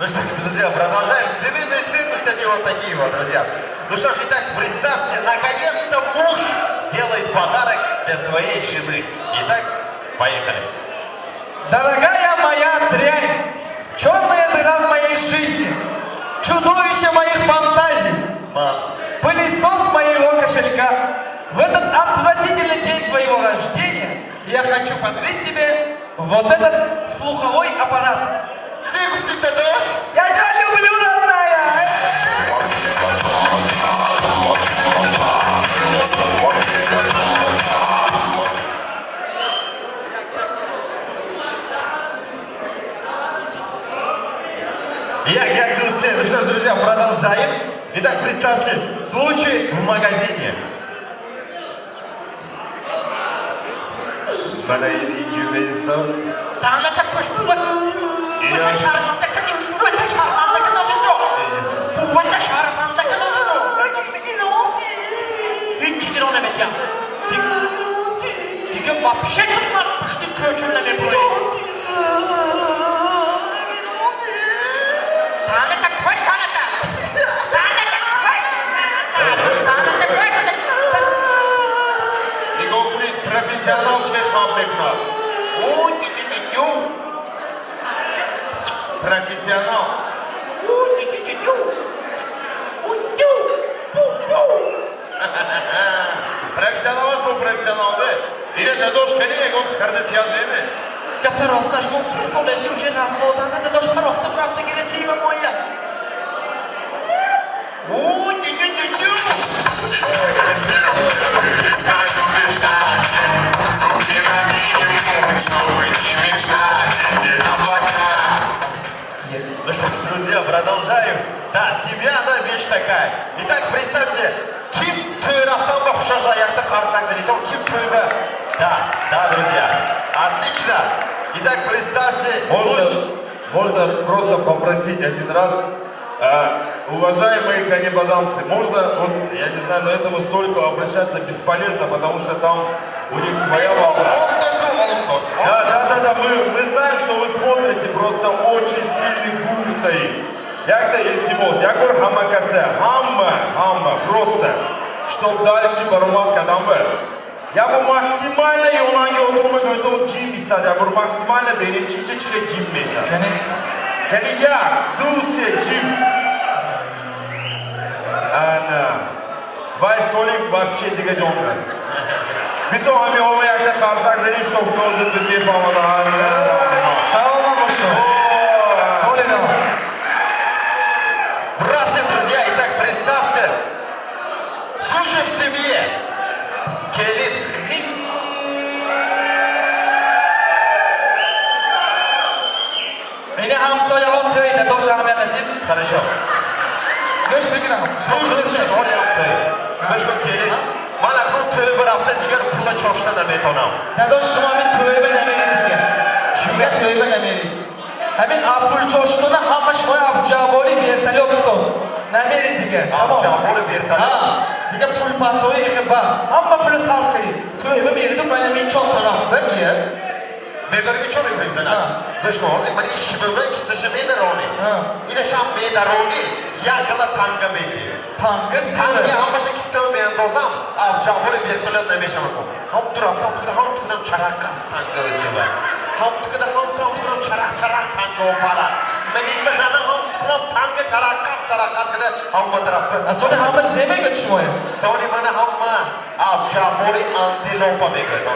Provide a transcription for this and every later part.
Ну что ж, друзья, продолжаем. Семейные ценности, они вот такие вот, друзья. Ну что ж, итак, представьте, наконец-то муж делает подарок для своей жены. Итак, поехали. Дорогая моя дрянь, черная дыра в моей жизни, чудовище моих фантазий, Мам, пылесос моего кошелька. В этот отвратительный день твоего рождения я хочу подарить тебе вот этот слуховой аппарат. Сигуфти, дадош? Я тебя люблю, родная! Як, як, ду, се. Ну что ж, друзья, продолжаем. Итак, представьте, случай в магазине. Мана инҷи меистад. Таната пуш бувата шарманда кани, бувата шарманда кани синдо. Бувата шарманда кани синдо. Ҳеҷ гиро наметиям. Дига вообще ту ман пушти кӯчун намебурӣ. Таната пуш, таната. Таната пуш. Таната пуш. Нигоҳ кунед, профессионал чӣ хаб мекунад. О, тю-тю-тю-тю. Профессионал. О, тю-тю-тю-тю. О, тю. Пу-пу. Профессионалаш бо профессионал де. Ире, дадош, кани мегофт харда тияд неме. Гапа росташ, мо 3 сол эси уже разводанда, дадош, парафта рафта гиресива моя. О, тю-тю-тю-тю. Перестаю дышать. Звуки на минимум, чтобы не мешать эти облака. Ну что ж, друзья, продолжаем. Да, семья, она вещь такая. Итак, представьте, ким тӯй рафтан ба хушаша, якта қарсак занитон, ким тӯйба. Да, да, друзья. Отлично. Итак, представьте, Можно, случай. можно просто попросить один раз, уважаемые канибадамцы, можно, вот, я не знаю, на этому столику обращаться бесполезно, потому что там у них своя волна. Да, мы знаем, что вы смотрите, просто очень сильный бум стоит. Якта илтимос, як бор ҳамакаса, ҳамма, ҳамма, просто, чтоб дальше баромад кадам бы. Я бу максимально ёнанги отума гӯйтом ҷим истад, я бу максимально берим чинча чихе ҷим мешад. Кани? Кани, як, ду, се, ҷим. Ана. Вай столик вообще дига ҷонда. Бито ҳами ҳома якта қарсак заним, чтоб может быть мефаҳмада. Ана. Саломат бошед. Соли нав. Бравте, друзья, итак, представьте, случай в семье. Келин. Мени ҳамсояҳо тӯй, дадош, аҳамият надид. Хорошо. Гӯш мекунам. Дуруст шуд, ҳолиам тӯй. Гӯш кун, келин. Ман акнун тӯй рафта дигар пула чошта наметонам. Дадош, шумо ҳамин тӯйба намерид дигар. Дигар тӯйба намерид. Ҳамин пул чоштона ҳама шумои Абдуҷаббори вертолёт гуфтост. Намерид дигар. Тамом. Абдуҷаббори вертолёт? Ҳа, дигар пул патои ихи бас. Ҳама пули сарф кардид. Тӯйба мериду ман ҳамин чор тарафда ия. Медонӣ чо мекунем, зана? Ҳа. Гӯш кун, ҳозир ман ин шимама кисташа медаронӣ. Ҳа. Инашам медаронӣ, як гала танга метӣ. Танга? Танга ҳамаша кистама меандозам, Абдуҷаббори вертолёт намешавам. Ҳам ту рафтам, ту ҳам ту кунам чараққас танга өсива. Ҳам ту куда ҳам ту ҳам ту кунам чарақ чарақ танга опарад. Ман ин бизанам, ҳам ту кунам танга чараққас чараққас када ҳамма тарафга. Сони ҳама зе мегӯяд шумоя? Сони мана ҳамма Абдуҷаббори антилопа мегӯяд.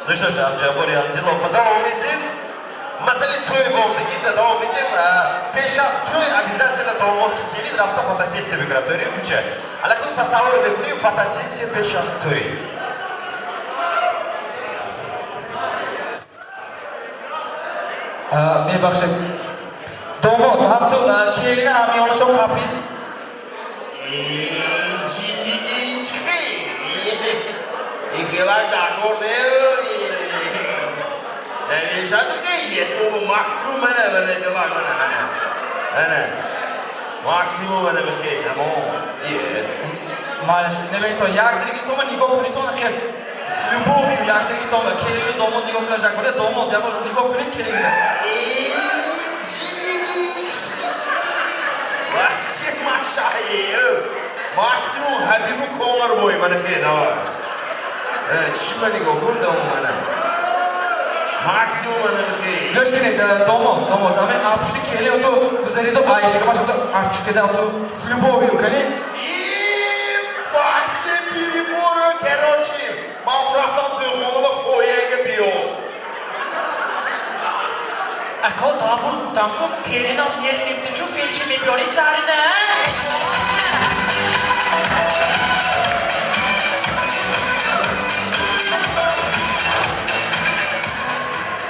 Ну что ж, Абдуҷаббори антилопа, давом медиҳем. Масъали тӯй бомдагида давом медиҳем. Пеш аз тӯй обязательно домод ки келин рафта фотосессия мекунад. Тӯйрем куча. Алакун тасаввур мекунем фотосессия пеш аз тӯй. Мебахшед. Домод, ҳам ту келина ҳам ёнашон қапи. Чиниги чихи. Ихелак дакор де. Намешад хе, етому максимум мана мана хелак мана мана. Ана. Максимум мана бихе, тамом. Е. Малаш, немето як диги тома нигоҳ кунед, то хел. Тома, келину домод нигоҳ кунад, жакборе домод, я бор нигоҳ кунед келинда. Эй, ҷилигич. Вообще машаи. Максимум Хабибу Конор бой, мана хе, давай. Чима нигоҳ кун, дамо мана. Максимум мана хе. Гӯш кунед, домод, домод, ами апши келин ту гузариду айшикамаш ту ачкидан ту с любовью кани. И вообще перебор, короче. Ман рафтам тӯйхона ва хояга биё. Ако табур гуфтам ку келинам нернифти чу фелши мебиёрид Зарина.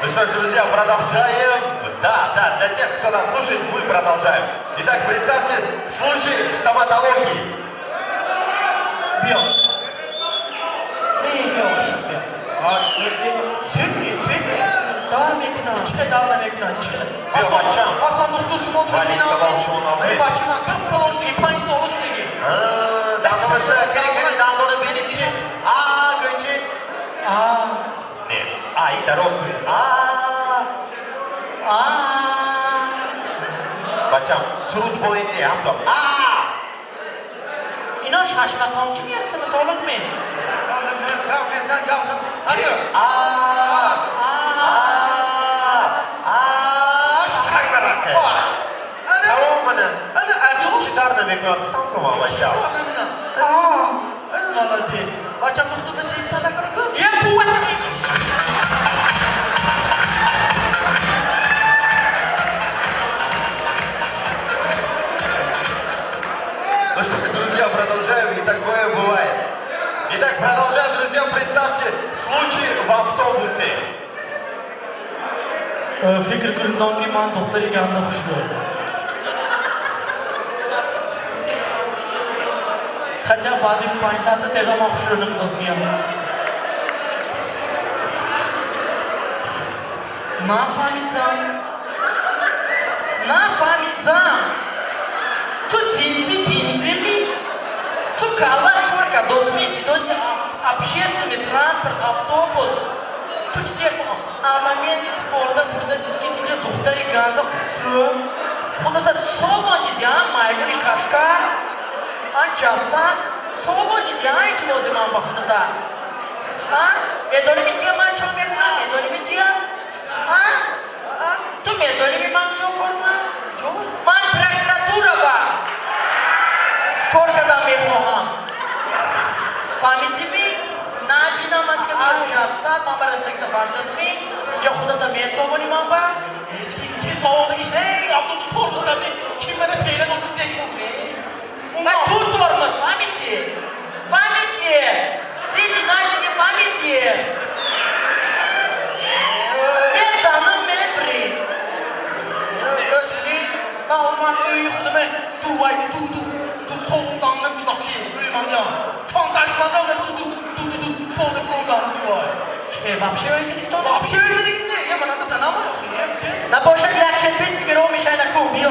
Ну что ж, друзья, продолжаем. Да, для тех, кто нас слушает, мы продолжаем. Итак, представьте случай в стоматологии. Биё. Не, биё, бачам, биё. Цепи, цепи. Дар мекунад. Чӣ дар намекунад? Чӣ? Биё, бачам. Асан духтур, шумо дуруст. Валейкум салом, шумо нозми. Эй, бача, ман кап калон шудагӣ, 5 сола шудагӣ. Дандонаша, кани, кани, дандона бинед чи? А, гӯчи. А. Не, а, и дароз кунед. А. А. Бачам, суруд боед не, ҳамто. А. Ино шашмақомчи ми стоматолог мест? А. А. А. Шармарака. Тамом мана. Чи дар намекунад, гуфтам ку ман, бачам. Молодец. Бачам, духтур ба зифта накуна ку? Е, буват ми. Ну что ж, друзья, продолжаем, и такое бывает. Итак, продолжаем, друзья, представьте случай в автобусе. Фикр кунедон, ки ман духтари ганда хушрӯ, хотя баъди 500-та севда ман хушрӯ намедозгиям. Нафаҳмидам. Нафаҳмидам. Ту тинти пинтими? Ту кала кор кадосми дидоси общественный транспорт, автобус. Ту чизе а момент истифода бурда дид, ки тинҷа духтари ганда хушрӯ. Худата совон диди, а маймуни кашкар? А ҷасад? Совон диди, а ичвози ман ба худата? А? Медоними дия ман чо мекунам? Медоними дия? А? А? Ту медоними ман чо кор кунам? Ман прокуратура ба кор кардан мехоҳам. Фаҳмидими? Набинам ман дига ту ҷасад ман ба расагита фаҳмидастми? Инҷа худата месовонӣ ман ба? Чи совондагиш не, автобус тормоз карди, чи мана тела дод, зешон не. Ва ту тормоз, фаҳмидӣ? Фаҳмидӣ? Диди, надиди, фаҳмидӣ? Мезанам, мебри. Гӯш кунӣ, ман ӯи худаме ту вай ту ту ту совундан набуд вообще, ӯи ман диям. Фантазмандам набуд ту ту ту ту совда фрондан ту вай. Чӣ вообще ӯи кидик то? Вообще ӯи кидик не, я мананда занам охи, я чӣ? Набошад, як чепист гиро мешайна ку, биё.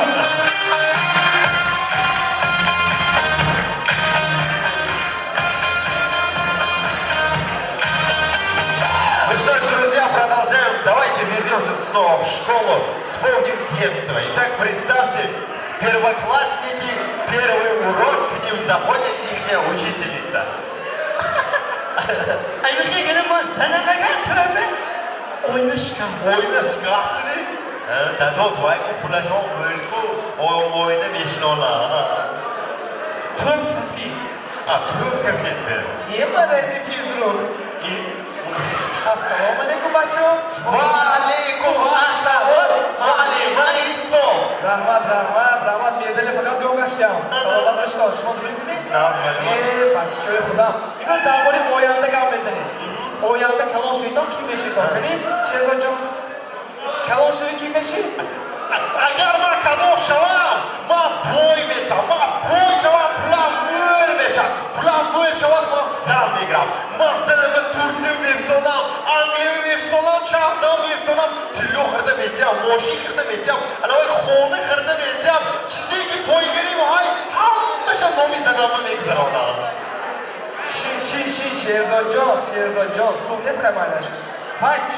Ну что ж, друзья, продолжаем. Давайте вернемся снова в школу, вспомним детство. Итак, представьте, первоклассники, первый урок, к ним заходит ихняя учительница. Ай, мехе ман занам агар тӯба ойна шикаф. Ойна шикастми? Дадо, туайку пулашон мӯлку ойна мешинола. Тӯб кафид. А, тӯб кафид ме? Ема раиси физрук. И Ассалому алайкум, бачаҳо. Ва алейкум ассалом, муаллима Исо. Раҳмат, раҳмат, раҳмат. Медали фақат гирон гаштиам. Саломат бошед. Шумо дурустми? Нағз, бале. Э, бачаҳои худам. Имрӯз дар бораи оянда гап мезанем. Оянда калон шавитон кӣ мешавитон? Кани, Шерзодҷон? Калон шавӣ, кӣ мешӣ? Агар ман калон шавам, ман бой мешавам. Ман бой шавам, пулам мӯл мешавад. Пулам мӯл шавад, ман зан мегирам. Ман занама Турция мефсонам, Англия мефсонам, чаҳздан мефсонам, тилло хӯрда метиҳам, мошин хӯрда метиҳам, алавай хона хӯрда метиҳам, чизе ки бойгарим ҳай, ҳамаша номи занама мегузаронам. Шин, шин, шин, Шерзодҷон, Шерзодҷон, стул нест, хаймайлаш. Панҷ.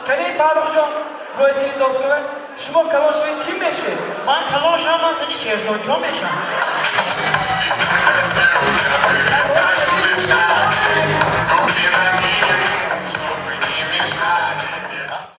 Кани, Фаррухҷон, бояд кини доскава. Шумо калон шавед, ким мешед? Ман калон шавам, ман сани Шерзодҷон мешавам.